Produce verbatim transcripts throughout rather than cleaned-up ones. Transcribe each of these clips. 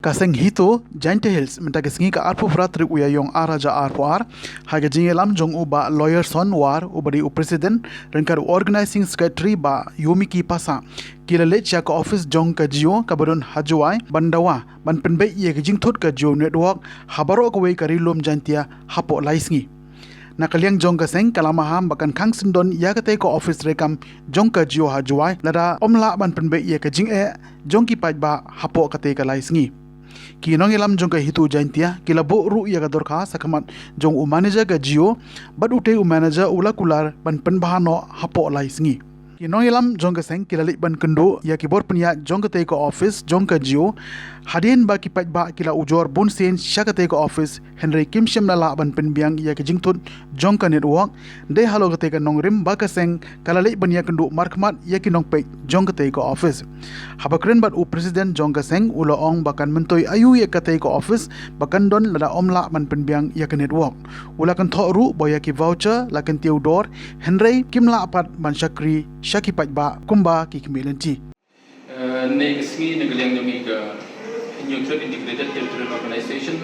Ka seng HITO Jaintia Hills mynta ka sngi ka arphew phra tarik u Ïaïong ar hajar arphew ar, ha ka jingïalam jong u Bah Lawyer Son War uba dei u President ryngkat u Organizing Secretary Bah Yomiki Passah, ki la leit sha ka office jong ka Jio kaba don ha Jowai ban dawa ban pynbeit ïa ka jingthut ka Jio Network ha baroh kawei ka Ri-lum Jaintia hapoh lai sngi. Na ka liang jong ka seng ka la maham ba kan khang syndon ïa katei ka office treikam jong ka Jio ha Jowai lada ym lah ban pynbeit ïa ka jingeh jong ki paidbah hapoh katei ka lai sngi. Ki nongïalam jong ka HITO Jaintia ki la buh ruh ïa ka dorkhas ha khmat jong u manager ka Jio, bad utei u manager u la kular ban pynbha noh hapoh lai sngi. Ki nongïalam jong ka seng ki la leit ban kynduh ïa ki bor pynïaid jong katei ka office jong ka Jio, hadien ba ki paidbah ki la ujor bunsien sha katei ka office, hynrei kim shym la lah ban pynbiang ïa ka jingthut jong ka network. Dei halor katei ka nongrim ba ka seng ka la leit ban ïakynduh markhmat ïa ki nongpeit jong katei ka office. Haba kren bad u President jong ka seng u la ong ba kan myntoi aïu ïa katei ka office ba kan don lada ym lah ban pynbiang ïa ka network. U la kynthoh ruh ba ïa ki voucher la kyntiew dor, hynrei kim lah pat ban shakri sha ki paidbah kumba ki khmih lynti. Eh, ne ka sngi na ka liang jong ngi ka Hynñiewtrep Integrated Territorial Organization,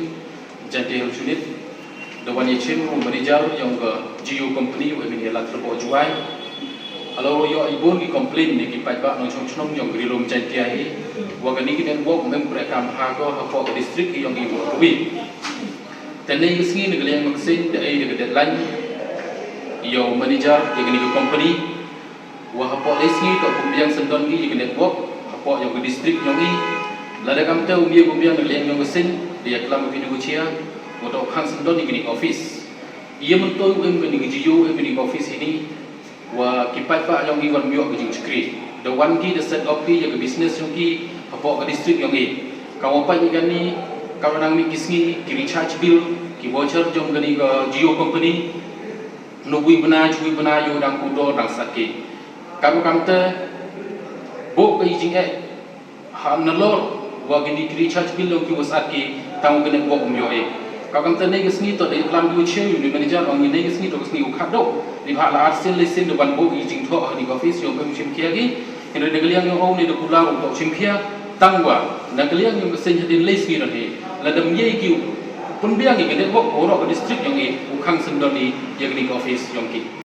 Jaintia Hills Unit, da wan ïa shim u manager jong ka Jio Company u em ïa la tyrpok Jowai. Halor ïoh i bun ki complain ne ki paidbah nongshong shnong jong ka Ri-lum Jaintia hi, wa kane ka network mem treikam ha ka hapoh ka district hi jong i wa ka wi. Te ne ka sngi na ka liang ka seng da ai da ka deadline ïa u manager ïa kane ka company. Wa hapoh lai sngi to pynbiang syndon ki ïa ka network hapoh ïa ka district jong i. Lada kam te u mih pynbiang na liang jong ka seng, da ïa klam video chair, wa to khang syndon ïa kane ka office. Ïa mynta u em kane ka Jio, em kane ka office hini, wa ki paidbah jong i wan ïoh ka jingshakri. Da wan ki da set up ki ïa ka business jong ki hapoh ka district jong i. Ka wa pait ïa kane, ka wa nang mih ki sngi, ki recharge bill, ki voucher jong kane ka Jio company. Nubui bnai, chui bnai, ïoh dang kudor dang sat ki. Kam kam te, buh ka jingeh ha nalor wa kini ki recharge bill jong ki wa sat ki, tang kane buh um ïoh eh. Kam kam te ne ka sngi to dei klam ïoh cheu ïoh ni manager ong ne ka sngi to ka sngi u khadok. Ni bha la ar sien le sien de ban buh ki jingthoh ha ni ka office ïoh pem chim khia ki. Hynrei na ka liang ïoh ong ne da kular ong to chim khia. Tang wa na ka liang ïoh ka seng hadien le sngi don hi. La dam ïa ki u pynbiang ïa ka network baroh ka district jong i u khang syndon i ïa kini ka office jong ki.